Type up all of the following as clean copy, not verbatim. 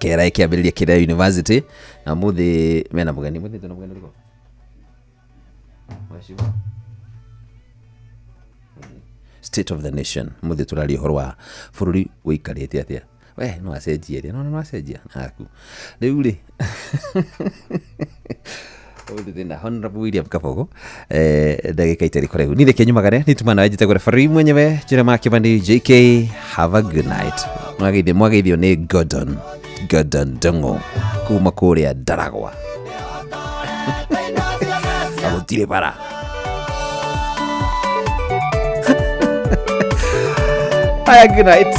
Kera ĩkĩambĩrĩria Kĩrĩa University na mũthĩ mena mũgeni, mũthĩ twĩna mũgeni ũrĩkũ? Mheshimiwa. State of the Nation, mũthĩ tũraria ũhoro wa bũrũri ũikarĩte atĩa. We no acenjie rĩ, no no acenjia naku rĩu rĩ. Ũmũthĩ twĩna Honorable William Kabogo, ndagĩka itarĩ kũraihu niĩ reke nyumagare nĩ nawe njĩtagwo referee mwenyewe Jeremiah Kĩmani JK. Have a good night. Mwageithio, mwageithio nĩ Gordon, Gordon Ndung'u kuma kũrĩa Ndaragwa na gũtirĩ bara. Aya, good night.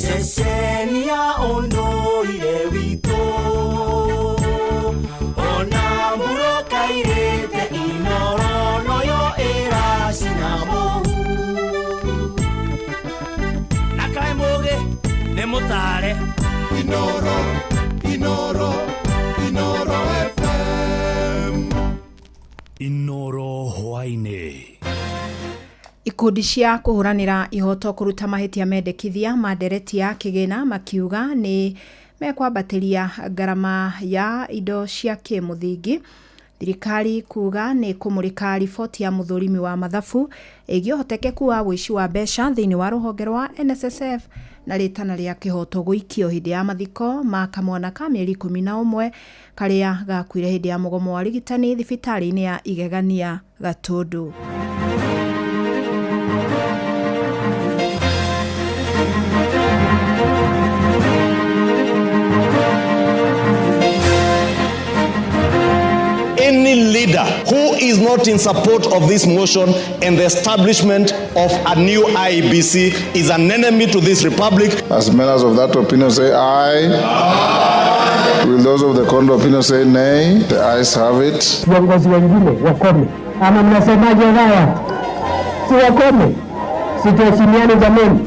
Ceceni ya ũndũire witũ ona mũrũkairĩte Inoro noyo ĩracina mũhu. Na kaĩ mũgĩ nĩ mũtare. Inoro, Inoro, Inoro FM. Inoro hwainĩ. Ikundi cia kũhũranĩra ihoto kũruta mahĩtia mendekithia ma ndereti ya kĩgĩna makiuga nĩ mekwambatĩria ngarama ya indo cia kĩmũthingi. Thirikari kuga nĩ kũmũrĩka riboti ya mũthũrimi wa mathabu ĩgiĩ ũhotekeku wa ũici wa mbeca thĩinĩ wa rũhonge rwa NSSF, na rĩtana rĩa kĩhoto gũikio hĩndĩ ya mathiko ma kamwana ka mĩeri 11 karĩa gakuire hĩndĩ ya mũgomo wa ũrigitani thibitarĩ-inĩ ya Igegania Gatũndũ. Any leader who is not in support of this motion and the establishment of a new IEBC is an enemy to this republic. As members of that opinion say aye. Aye. Will those of the contrary opinion say nay? The ayes have it. Viongozi wengine wakome, ama mnasemaje? Haya, si wakome, si tuheshimiane jameni.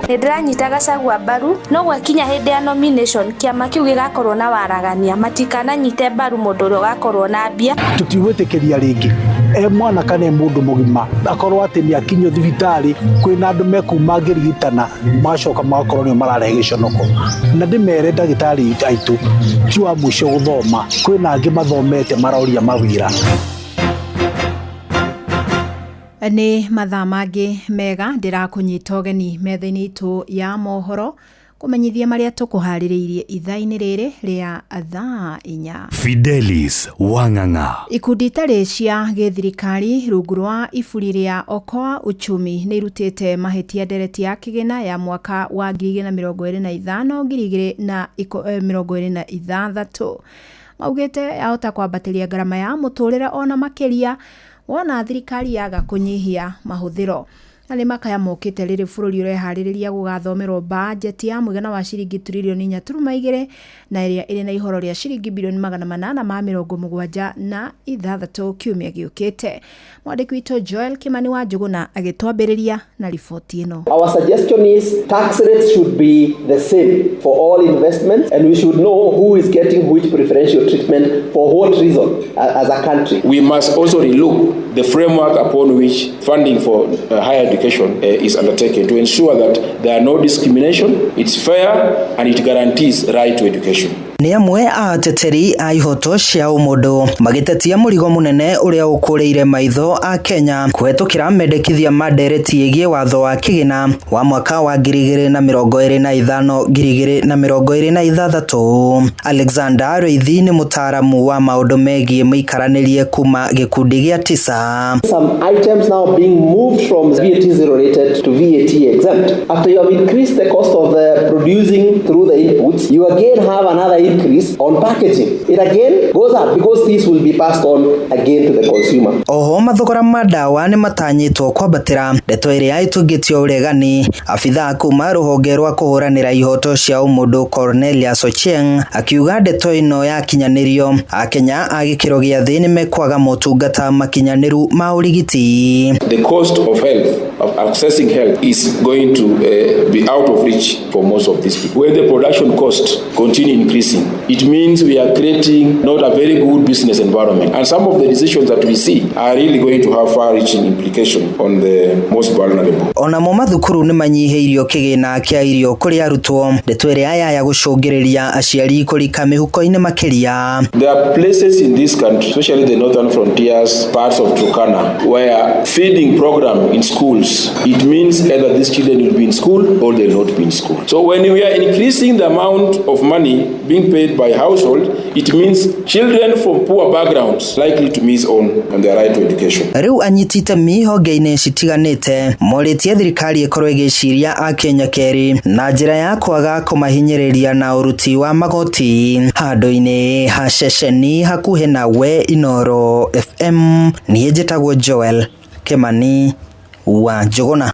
Nĩ ndĩranyita Gachagua mbaru no gwakinya hĩndĩ ya nomination kĩama kĩu gĩgakorwo na waragania, matikananyite mbaru mũndũ ũrĩa ũgakorwo na mbia. Tũtigwĩtĩkĩria rĩngĩ e mwana kana e mũndũ mũgima akorwo atĩ nĩ akinyio thibitarĩ kwĩna andũ mekuma ngĩrigitana magacoka magakorwo nĩo mararehe gĩconoko. Na ndĩmere ndagĩtarĩ aitũ ti wa mũico gũthoma, kwĩna angĩ mathomete maroria mawĩra. Nĩ mathaa mangĩ mega ndĩrakũnyita ũgeni metha-inĩ itũ ya mohoro kũmenyithia marĩa tũkũharĩrĩirie ithaa-inĩ rĩrĩ rĩa thaa 4. Fidelis Wang'ang'a. Ikundi itarĩ cia gĩthirikari rungu rwa iburi rĩa Okoa Uchumi nĩ irutĩte mahĩtia ndereti ya kĩgĩna ya mwaka wa 2025 2026. Maugĩte yahota kwambatĩria ngarama ya mũtũrĩre ona makĩria wona thirikari yaga kũnyihia mahũthĩro. Na nĩ makaya mokĩte rĩrĩ bũrũri ũreharĩrĩria gũgathomerwo bajeti ya mũigana wa ciringi turirioni 4.2 na ĩrĩa ĩrĩ na ihoro rĩa ciringi bilioni 876 kiumia gĩũkĩte. Mwandĩki witũ Joel Kimani wa Njũgũna agĩtwambĩrĩria na riboti ĩno. Our suggestion is tax rates should be the same for all investments, and we should know who is getting which preferential treatment for what reason as a country. We must also relook the framework upon which funding for higher education is undertaken to ensure that there are no discrimination, it's fair, and it guarantees right to education. Nĩ amwe a ateteri a ihoto cia ũmũndũ magĩtetia mũrigo mũnene ũrĩa ũkũrĩire maitho a Kenya kũhetũkĩra mendekithia ma ndereti ĩgiĩ watho wa kĩgĩna wa mwaka wa 2025 2026. Alexander Reithi nĩ mũtaaramu wa maũndũ megiĩ mĩikaranĩrie kuma gĩkundi gĩa tisa. Some items now being moved from VAT zero rated to VAT exempt. After you have increased the cost of the producing through the inputs, you again have another increase on packaging. It again goes up because this will be passed on again to the consumer. Oho mathogora ma ndawa nĩ matanyĩtwo kwambatĩra, ndeto ĩrĩa ĩtũngĩtio ũregani. Abithaa kuma rũhonge rwa kũhũranĩra ihoto cia ũmũndũ Cornelius Ochieng akiuga ndeto ĩno yakinyanĩrio akenya a gĩkĩro gĩa thĩ nĩmekwaga motungata makinyanĩru ma ũrigiti. The cost of health, of accessing health, is going to be out of reach for most of these people. When the production cost continue increasing, it means we are creating not a very good business environment. And some of the decisions that we see are really going to have far-reaching implication on the most vulnerable. Onamo mathukuru nĩ manyihĩirio kĩgĩna kĩa irio kũrĩ arutwo, ndeto ĩrĩa yaya gũcũngĩrĩria aciari kũrika mĩhuko-inĩ makĩria. There are places in this country, especially the northern frontiers, parts of Turkana, where feeding program in schools, it means either these children will be in school or they will not be in school. So when we are increasing the amount of money being paid by household, it means children from poor backgrounds likely to miss on their right to education. Rĩu anyiti itemi honge-inĩ citiganĩte morĩtie thirikari ĩkorwo ĩgĩciria akenya kerĩ na njĩra ya kwaga kũmahinyĩrĩria na ũruti wa magoti. Handũ-inĩ ha ceceni hakuhĩ na we Inooro FM, niĩ njĩtagwo Joel Kimani wa Njũgũna.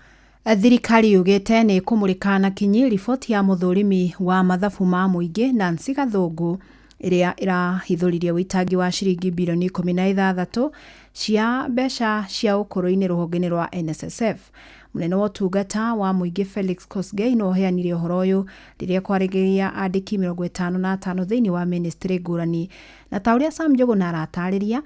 Thirikari yugĩte nĩ ĩkũmũrĩka na kinyi riboti ya mũthũrimi wa mathabu ma mũingĩ Nancy Gathũngũ ĩrĩa ĩrahithũririe wĩitangi wa ciringi bilioni 16 cia mbeca cia ũkũrũ-inĩ rũhonge-inĩ rwa NSSF. Mũnene wa ũtungata wa mũingĩ Felix Kosgei no ũheanire ũhoro ũyũ rĩrĩa kwarĩrĩria andĩki 55 thĩinĩ wa ministry ngũrani, na ta ũrĩa Sam Njũgũna aratarĩria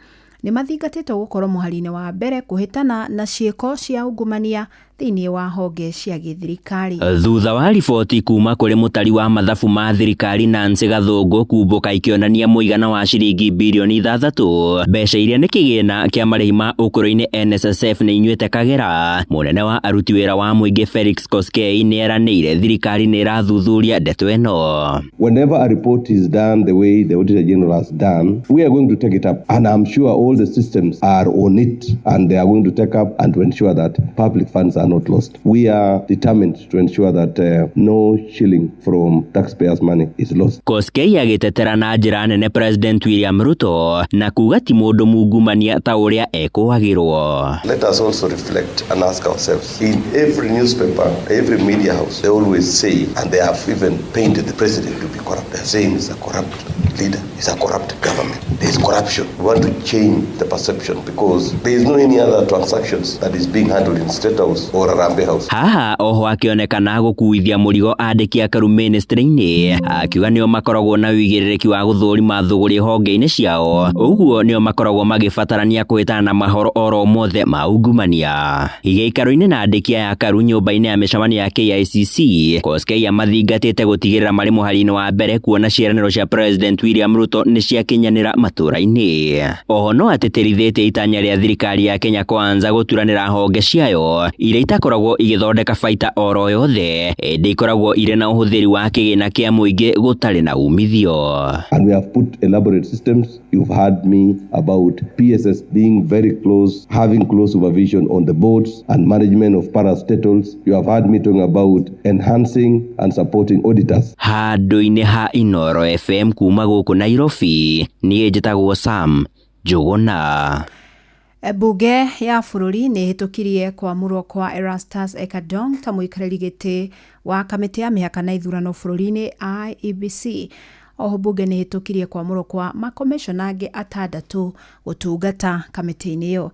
nĩ mathingatĩtwo gũkorwo mũhari-inĩ wa mbere kũhĩtana na ciĩko cia ungumania thĩinĩ wa honge cia gĩthirikari. Thutha wa riboti kuma kũrĩ mũtari wa mathabu ma thirikari Nancy Gathũngũ kumbũka ikĩonania mũigana wa ciringi bilioni 6 mbeca iria nĩ kĩgĩna kĩa marĩhi ma ũkũrũ-inĩ NSSF nĩ inyuĩte kagera. Mũnene wa aruti wĩra wa mũingĩ Felix Koskei nĩ eranĩire thirikari nĩ ĩrathuthuria ndeto ĩno. Whenever a report is done the way the Auditor General has done, we are going to take it up, and I'm sure all the systems are on it and they are going to take up and to ensure that public funds are not lost. We are determined to ensure that no shilling from taxpayers' money is lost. Koskei agĩtetera na njĩra nene President William Ruto na kuga ti mũndũ mungumania ta ũrĩa ekũagĩrwo. Let us also reflect and ask ourselves, in every newspaper, every media house, they always say, and they have even painted the president to be corrupt. They're saying he's a corrupt leader, he's a corrupt government, there is corruption. We want to change the perception because there is no any other transactions that is being handled in State House or Harambee House. Haha oho akĩonekana gũkuithia mũrigo andĩki a Karu ministry-inĩ akiuga nĩo makoragwo na ũigĩrĩrĩki wa gũthũrima thũgũrĩ honge-inĩ ciao, ũguo nĩo makoragwo magĩbatarania kũhĩtana na mahoro oro mothe ma ungumania. Gĩikaro-inĩ na andĩki aya Karu nyũmba-inĩ ya mĩcemanio ya KICC, Koskei amathingatĩte gũtigĩrĩra marĩ mũhari-inĩ wa mbere kuona ciĩranĩro cia President William Ruto nĩ ciakinyanĩra matũra-inĩ. Oho no atĩtĩrithĩtie itanya rĩa thirikari ya Kenya Kwanza gũturanĩra honge ciayo iria itakoragwo igĩthondeka baita oro yothe ĩndĩ ikoragwo irĩ na ũhũthĩri wa kĩgĩna kĩa mũingĩ gũtarĩ na umithio. And we have put elaborate systems. You've heard me about PSS being very close, having close supervision on the boards and management of parastatals. You have heard me talking about enhancing and supporting auditors. Handũ-inĩ ha Inooro FM kuma gũkũ Nairobi, niĩ njĩtagwo Sam Njũgũna. Bunge ya bũrũri nĩ ĩhĩtũkirie kwamũrwo kwa Erastus Ekadong ta mũikarĩri gĩtĩ wa kamĩtĩ ya mĩhaka na ithurano bũrũri-inĩ IEBC. Oho bunge nĩ ĩhĩtũkirie kwamũrwo kwa makomishona angĩ 6 gũtungata kamĩtĩ-inĩ ĩyo.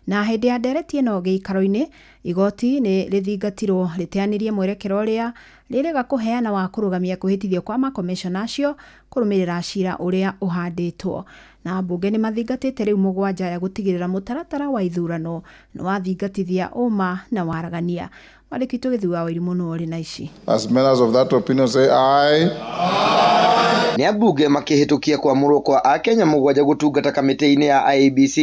Na hĩndĩ ya ndereti ĩno gĩikaro-inĩ, igoti nĩ rĩthingatirwo rĩteanĩrie mwerekero ũrĩa rĩrĩga kũheana wa kũrũgamia kwĩhĩtithio kwa makomishona acio kũrũmĩrĩra cira ũrĩa ũhandĩtwo. Na mbunge nĩ mathingatĩte rĩu 7 ya gũtigĩrĩra mũtaratara wa ithurano nĩ wathingatithia ũma na waragania. Mwandĩki witũ Gĩthuga wa Irimũ nĩwe ũrĩ na ici. As members of that opinion say aye. Nĩ ambunge makĩhĩtũkia kwamũrwo kwa akenya 7 gũtungata kamĩtĩ-inĩ ya IEBC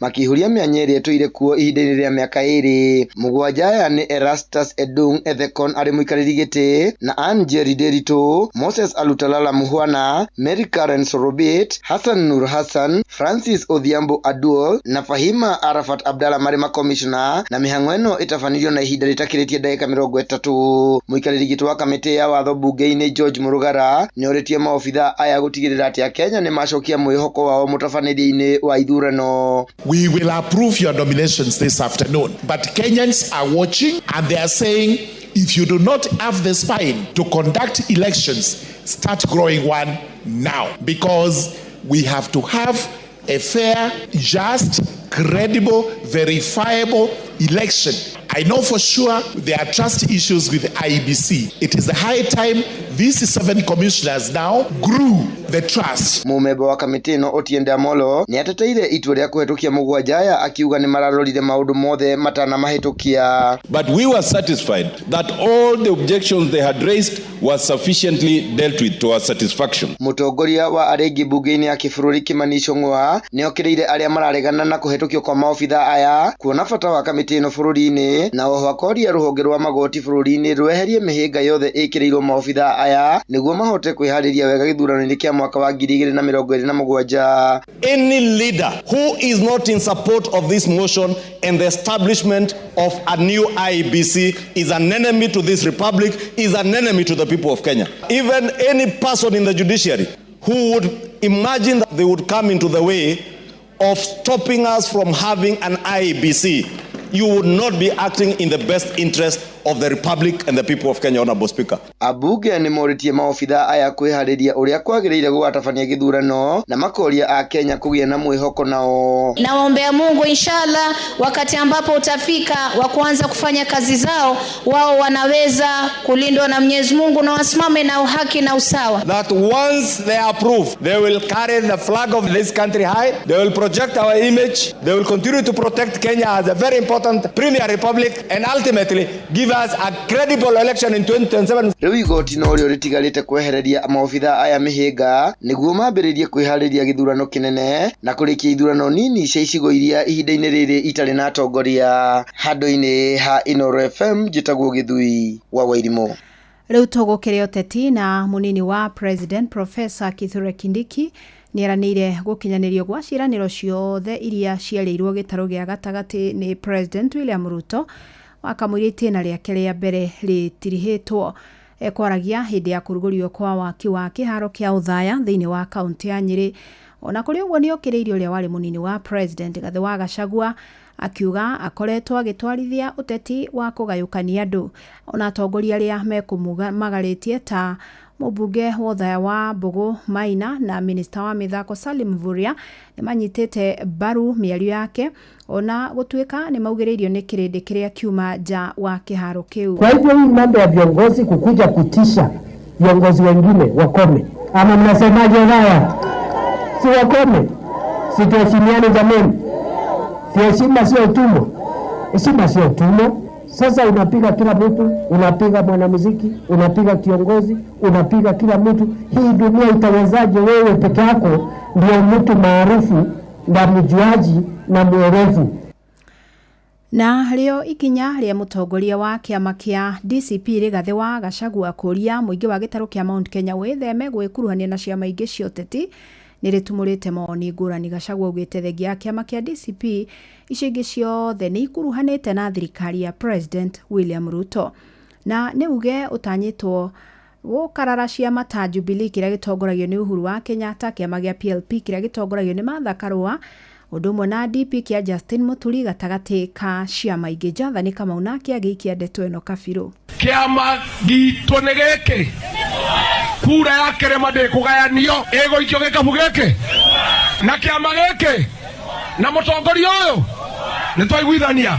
makĩihũria mĩanya ĩrĩa ĩtũire kuo ihinda-inĩ rĩa mĩaka 2. 7 aya nĩ Erastus Edung Ethekon arĩ mũikarĩri gĩtĩ na Ann Njeri Nderitu, Moses Alutalala Muhwana, Mary Karen Sorobit, Hassan Nur Hassan, Francis Odhiambo Aduol na Fahima Arafat Abdalla marĩ makomishona, na mĩhang'o ĩno ĩtabanirio na ihinda rĩtakĩrĩtie ndagĩka 30. Mũikarĩri gĩtĩ wa kamĩtĩ ya watho bunge-inĩ George Murugara nĩorĩtie maobi maobitha aya gũtigĩrĩra atĩ Akenya nĩ macokia mwĩhoko wao mũtabanĩrie-inĩ wa ithurano. We will approve your nominations this afternoon, but Kenyans are watching and they are saying if you do not have the spine to conduct elections, start growing one now, because we have to have a fair, just, credible, verifiable election. I know for sure there are trust issues with IEBC. It is the high time these 7 commissioners now grew the trust. Mũmemba wa kamĩtĩ ĩno Otiende Amollo nĩ ateteire itua rĩa kũhetũkia mũgwanja aya akiuga nĩ mararorire maũndũ mothe matanamahĩtũkia. But we were satisfied that all the objections they had raised were sufficiently dealt with to our satisfaction. Mũtongoria wa arĩa aingĩ mbunge-inĩ ya kĩbũrũri Kimani Ichung'wa nĩ okĩrĩire arĩa mararegana na kũhetũkio kwa maobitha aya kuona bata wa kamĩtĩ ĩno bũrũri-inĩ, na oho akoria rũhonge rwa magoti bũrũri-inĩ rweherie mĩhĩnga yothe ĩkĩrĩirwo maobitha aya nĩguo mahote kwĩharĩria wega gĩthurano-inĩ kĩa mwaka wa 2027. Any leader who is not in support of this motion and the establishment of a new IEBC is an enemy to this republic, is an enemy to the people of Kenya. Even any person in the judiciary who would imagine that they would come into the way of stopping us from having an IEBC, you would not be acting in the best interest of the Republic and the people of Kenya, Honorable Speaker. Abunge nĩ morĩtie maobitha aya kwĩharĩria ũrĩa kwagĩrĩire gũgatabania gĩthurano na makoria a Kenya kũgĩa na mwĩhoko nao. Nawaombea Mungu inshallah, wakati ambapo utafika wa kuanza kufanya kazi zao, wao wanaweza kulindwa na Mwenyezi Mungu na wasimame na uhaki na usawa. That once they approve, they will carry the flag of this country high, they will project our image, they will continue to protect Kenya as a very important premier republic and ultimately give us a credible election in 2027. Rĩu igoti no rĩo rĩtigarĩte kwehereria maobitha aya mĩhĩnga nĩguo mambĩrĩrie kwĩharĩria gĩthurano kĩnene na kũrĩkia ithurano nini cia icigo iria ihinda-inĩ rĩrĩ itarĩ na atongoria. Handũ-inĩ ha Inooro FM njĩtagwo Gĩthui wa Wairimũ. Rĩu tũgũkĩrĩ ũteti na mũnini wa President Professor Kithure Kindiki nĩeranĩire gũkinyanĩrio gwa ciĩranĩro ciothe iria ciarĩirwo gĩtarũ gĩa gatagatĩ nĩ President William Ruto wakamũiria itĩna rĩake rĩa mbere rĩtirihĩtwo. Ekwaragia hĩndĩ ya kũrugũrio kwa waki wa kĩharo kĩa Othaya thĩinĩ wa kaunti ya Nyĩrĩ. Ona kũrĩ ũguo nĩokĩrĩirie ũrĩa warĩ mũnini wa President Gathĩ wa Gachagua akiuga akoretwo agĩtwarithia ũteti wa kũgayũkania andũ. Ona atongoria arĩa mekũmagarĩtie ta mũmbunge wa Othaya wa Mbũgũ Maina na minista wa mĩthako Salim Mvurya nĩmanyitĩte mbaru mĩario yake ona gũtuĩka nĩmaugĩrĩirio nĩ kĩrĩndĩ kĩrĩa kiuma nja wa kĩharo kĩu. Kwa hivyo hii mambo ya viongozi kukuja kutisha viongozi wengine wakome, ama mnasemaje? Haya, si wakome? Si tuheshimiane jameni? Si heshima sio utumwa? Heshima sio utumwa. Sasa unapiga kila mtu, unapiga mwanamuziki, unapiga kiongozi, unapiga kila mtu. Hii dunia itawezaje wewe peke yako ndio mtu maarufu na mjuaji na mwerevu? Na rĩo ikinya rĩa mũtongoria wa kĩama kĩa DCP Rigathĩ wa Gachagua kũria mũingĩ wa gĩtarũ kĩa Mount Kenya wĩtheme gwĩkuruhania na ciama ingĩ cia ũteti nĩ rĩtumũrĩte mawoni ngũrani. Gachagua augĩte thengia ya kĩama kĩa DCP icio ingĩ ciothe nĩ ikuruhanĩte na thirikari ya President William Ruto, na nĩ uge ũtanyĩtwo gũkarara ciama ta Jubilee kĩrĩa gĩtongoragio nĩ Uhuru wa Kenyatta, kĩama gĩa PLP kĩrĩa gĩtongoragio nĩ Martha Karua, ũndũ ũmwe na DP kĩa Justin Muturi gatagatĩ ka ciama ingĩ. Jathani Kamau nake agĩikia ndeto ĩno kabirũ. Kĩama gitũ nĩ gĩkĩ, kura ya kĩrĩma ndĩkũgayanio, ĩgũikio gĩkabu gĩkĩ na kĩama gĩkĩ na mũtongoria ũyũ nĩtwaiguithania.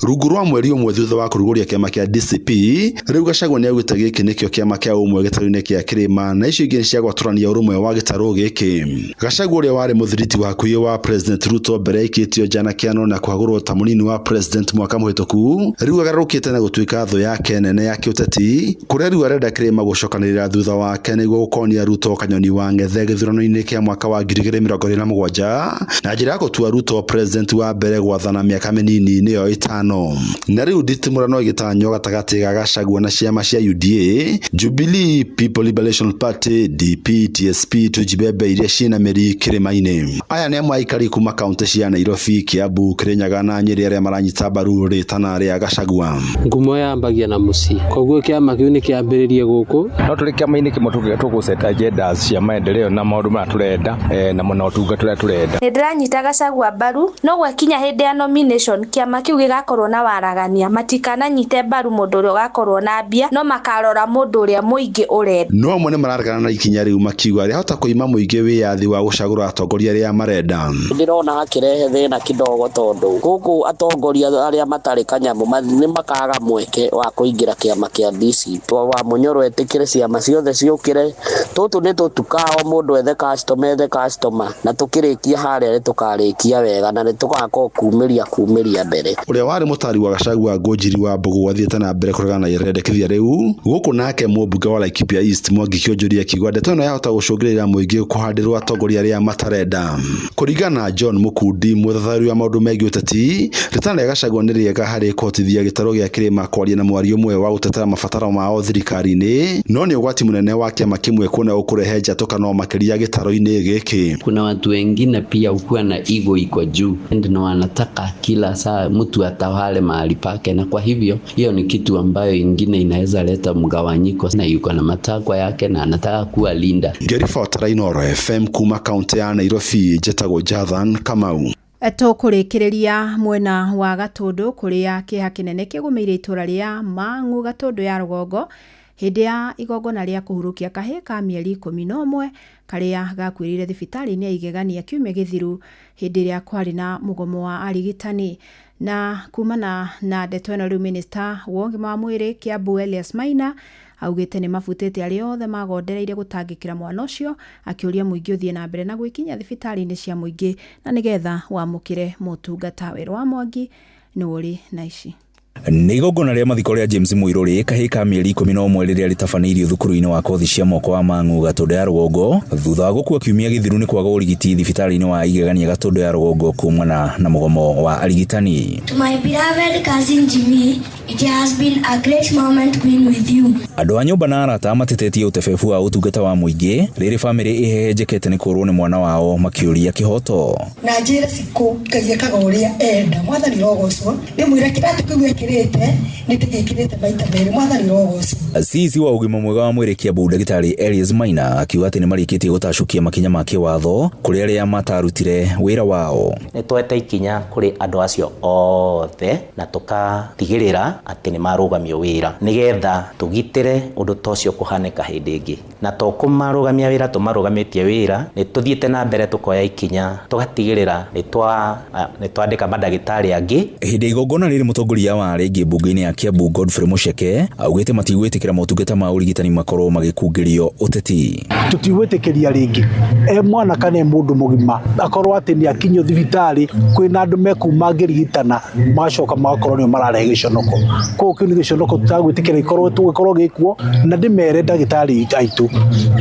Rungu rwa mweri ũmwe thutha wa kũrugũria kĩama kĩa DCP, rĩu Gachagua nĩaugĩte gĩkĩ nĩkĩo kĩama kĩa ũmwe gĩtarũ-inĩ kĩa kĩrĩma na icio ingĩ nĩ cia gwatũrania ũrũmwe wa gĩtarũ gĩkĩ. Gachagua ũrĩa warĩ mũthiriti wa hakuhĩ wa President Ruto mbere aikĩtio nja na kĩano na kũhagũrwo ta mũnini wa President mwaka mũhĩtũku, rĩu agarũrũkĩte na gũtuĩka thũ yake nene ya kĩũteti, kũrĩa rĩu arenda kĩrĩma gũcokanĩrĩra thutha wake nĩguo gũkonia Ruto kanyoni wa ng'ethe gĩthurano-inĩ kĩa mwaka wa 2027 na njĩra ya gũtua Ruto President wa mbere gwathana mĩaka mĩnini nĩyo ĩtano. ithano. Na rĩu nditimũrano ĩgĩtanywo gatagatĩ ga Gachagua na ciama cia UDA, Jubilee People Liberation Party, DP, TSP, Tujibebe iria ciĩna mĩri kĩrĩma-inĩ. Aya nĩ amwe a aikari kuma kaunti cia Nairobi, Kiambu, Kirinyaga na Nyeri arĩa maranyita mbaru rĩtana rĩa Gachagua. Ngumo yambagia na mũciĩ, koguo kĩama kĩu nĩ kĩambĩrĩrie gũkũ. No tũrĩ kĩama-inĩ kĩmwe tũgũceta agendas cia maendeleo na maũndũ marĩa tũrenda na ũtungata ũrĩa tũrenda. Nĩ ndĩranyita Gachagua mbaru no gwakinya hĩndĩ ya nomination kĩama kĩu gĩgakorwo na waragania, matikananyite mbaru mũndũ ũrĩa ũgakorwo na mbia no makarora mũndũ ũrĩa mũingĩ ũrenda. No amwe nĩ mararegana na ikinya rĩu makiuga rĩahota kũima mũingĩ wĩyathi wa gũcagũra atongoria arĩa marenda. Ndĩrona hakĩrehe thĩna kidogo tondũ gũkũ atongoria arĩa matarĩ kanyamũ nĩ makaga mweke wa kũingĩra kĩama kĩa DCP. Wa Munyoro etĩkĩre ciama ciothe ciũkĩre, tũtũ nĩ tũtukao mũndũ ethe customer na tũkĩrĩkia harĩa nĩ tũkarĩkia wega na nĩ tũgakorwo kumĩria mbere. Ũrĩa warĩ mũtari wa Gachagua Ngũnjiri wa Mbũgũ athiĩte na mbere kũregana na irendekithia rĩu gũkũ, nake mũmbunge wa Laikipia East Mwangi Kionjuri akiuga ndeto ĩno yahota gũcũngĩrĩria mũingĩ kũhandĩrwo atongoria arĩa matarenda. Kũringana na John Mukundi, mũthathaũri wa maũndũ megiĩ ũteti, rĩtana rĩa Gachagua nĩ rĩega harĩ kũhotithia gĩtarũ gĩa kĩrĩma kwaria na mwario ũmwe wa gũtetera mabataro mao thirikari-inĩ, no nĩ ũgwati mũnene wa kĩama kĩmwe kuona ũkũrehe njatũkano makĩria gĩtarũ-inĩ gĩkĩ. Kuna watu wengine pia ukuwa na ego iko juu na wanataka kila saa mtu atawale mahali pake, na kwa hivyo hiyo ni kitu ambayo ingine inaweza leta mgawanyiko, na yuko na matakwa yake na anataka kuwa linda. Ngĩribotera Inooro FM kuma kaunti ya Nairobi, njĩtagwo Jathan Kamau. Tũkũrĩkĩrĩria mwena wa Gatũndũ kũrĩa kĩeha kĩnene kĩgũmĩire itũra rĩa Mang'u Gatũndũ ya rũgongo hĩndĩ ya igongona rĩa kũhurukia kahĩĩ ka mĩeri 11 karĩa gakuĩrĩire thibitarĩ-inĩ ya Igegania kiumia gĩthiru hĩndĩ ĩrĩa kwarĩ na mũgomo wa arigitani. Na kumana na ndeto ĩno rĩu minista wa ũgima wa mwĩrĩ Kiambu Elias Maina augĩte nĩ mabutĩte arĩa othe magondereire gũtangĩkĩra mwana ũcio, akĩũria mũingĩ ũthiĩ na mbere na gwĩkinyia thibitarĩ-inĩ cia mũingĩ na nĩgetha wamũkĩre motungata. Werũ wa Mwangi nĩ ũrĩ na ici. Nĩ igongona rĩa mathiko rĩa James Muiruri kahĩĩ ka mĩeri 11 rĩrĩa rĩtabanĩirio thukuru-inĩ wa kothi cia moko wa Mang'u Gatũndũ ya rũgongo thutha wa gũkua kiumia gĩthiru nĩ kwaga ũrigiti thibitarĩ-inĩ wa Igegania Gatũndũ ya rũgongo kumana na mũgomo wa arigitani. To my beloved cousin Jimmy, it has been a great moment being with you. Andũ a nyũmba na arata matetetie ũtebebu wa ũtungata wa mũingĩ rĩrĩ bamĩrĩ ĩhehenjekete nĩ kũrwo nĩ mwana wao makĩũria kĩhoto. Na njĩre cikũ Ngai ekaga ũrĩa enda, mwathani rogocwo ndĩmwĩre kĩratũ kĩu ekĩrĩte nĩ ndĩgĩkĩrĩte maita merĩ, mwathani rogocwo. CEC wa ũgima mwega wa mwĩrĩ Kiambu Ndagĩtarĩ Elias Maina akiuga atĩ nĩ marĩkĩtie gũtacũkia makinya ma kĩwatho kũrĩ arĩa matarutire wĩra wao. Nĩ twete ikinya kũrĩ andũ acio othe na tũkatigĩrĩra atĩ nĩ marũgamio wĩra nĩgetha tũgitĩre ũndũ ta ũcio kũhanĩka hĩndĩ ĩngĩ, na to kũmarũgamia wĩra tũmarũgamĩtie wĩra, nĩ tũthiĩte na mbere tũkoya ikinya tũgatigĩrĩra nĩ twandĩka mandagĩtarĩ angĩ. Hĩndĩ igongona rĩrĩ mũtongoria wa rĩngĩ mbunge-inĩ ya Kiambu Godfrey Mucheke augĩte matigwĩtĩkĩra motungata ma ũrigitani makorwo magĩkungĩrio ũteti. Tũtigwĩtĩkĩria rĩngĩ e mwana kana e mũndũ mũgima akorwo atĩ nĩ akinyio thibitarĩ kwĩna andũ mekuma ngĩrigitana magacoka magakorwo nĩo mararehe gĩconoko. Koguo kĩu nĩ gĩconoko tũtagwĩtĩkĩra ikorwo tũgĩkorwo gĩkuo, na ndĩmere ndagĩtarĩ aitũ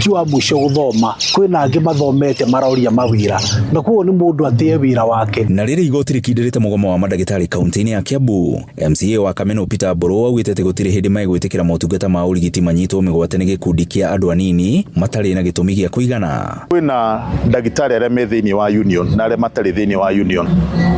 ti wa mũico gũthoma, kwĩna angĩ mathomete maroria mawĩra, na koguo nĩ mũndũ atĩe wĩra wake. Na rĩrĩ igoti rĩkindĩrĩte mũgomo wa mandagĩtarĩ kaunti-inĩ ya Kiambu, MCA wa Kameno Peter Mburu augĩte atĩ gũtirĩ hĩndĩ megwĩtĩkĩra motungata ma ũrigiti manyitwo mĩgwate nĩ gĩkundi kĩa andũ anini matarĩ na gĩtũmi gĩa kũigana. Kwĩna ndagĩtarĩ arĩa me thĩinĩ wa union na arĩa matarĩ thĩinĩ wa union.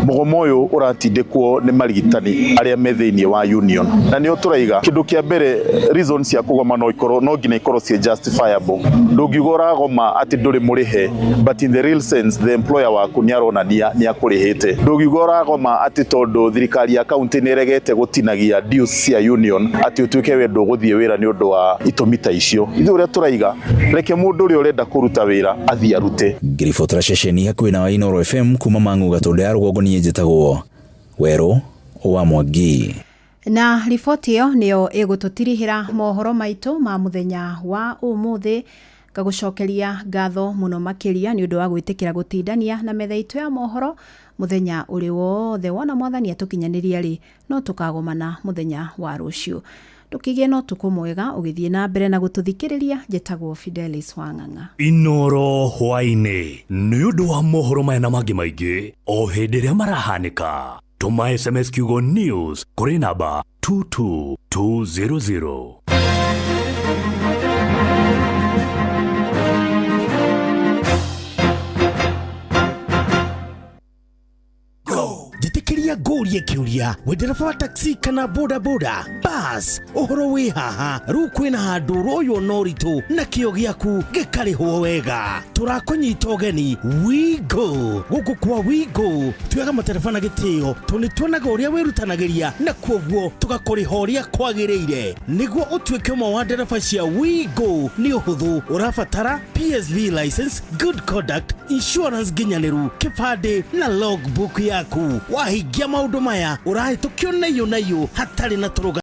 Mũgomo ũyũ ũratindĩkwo nĩ marigitani arĩa me thĩinĩ wa union, na nĩo tũraiga kĩndũ kĩa mbere reasons cia kũgoma no ikorwo no nginya ikorwo ciĩ justifiable. Ndũngiuga ũragoma atĩ ndũrĩ mũrĩhe, but in the real sense the employer waku nĩ aronania nĩ akũrĩhĩte. Ndũngiuga ũragoma atĩ tondũ thirikari ya kaunti nĩ ĩregete gũtinagia dues cia union atĩ ũtuĩke we ndũgũthiĩ wĩra nĩ ũndũ wa itũmi ta icio. Ithuĩ ũrĩa tũraiga, reke mũndũ ũrĩa ũrenda kũruta wĩra athiĩ arute. Ngĩribotera ceceni hakuhĩ na Inooro FM kuma Mang'u Gatũndũ ya rũgongo, niĩ njĩtagwo Werũ wa Mwangi. Na riboti ĩyo nĩyo ĩgũtũtirihĩra mohoro maitũ ma mũthenya wa ũmũthĩ. Ngagũcokeria ngatho mũno makĩria nĩ ũndũ wa gwĩtĩkĩra gũtindania na metha itũ ya mohoro mũthenya ũrĩ wothe. Wona mwathani atũkinyanĩria rĩ, no tũkagomana mũthenya wa rũciũ. Ndũkĩgĩe na ũtukũ mwega ũgĩthiĩ na mbere na gũtũthikĩrĩria. Njĩtagwo Fidelis Wang'ang'a. Inooro hwaĩ-inĩ nĩ ũndũ wa mohoro maya na mangĩ maingĩ o hĩndĩ ĩrĩa marahanĩka. Tũma SMS kiugo news kũrĩ namba 22200. Njĩtĩkĩria ngũrie kĩũria, wĩ ndereba wa taxi kana bodaboda bas, ũhoro wĩ haha rĩu kwĩna handũ ũroywo na ũritũ na kĩo gĩaku gĩkarĩhwo wega. Tũrakũnyita ũgeni Wigo. Gũkũ kwa Wigo tuoyaga matereba na gĩtĩo tondũ nĩ tuonaga ũrĩa wĩrutanagĩria na kuoguo tũgakũrĩha ũrĩa kwagĩrĩire. Nĩguo ũtuĩke ũmwe wa ndereba cia Wigo nĩ ũhũthũ, ũrabatara PSV license, good conduct, insurance nginyanĩru, kĩbandĩ na logbook yaku. Wahingia maũndũ maya ũrahĩtũkio na iyũ na iyũ hatarĩ na tũrũga.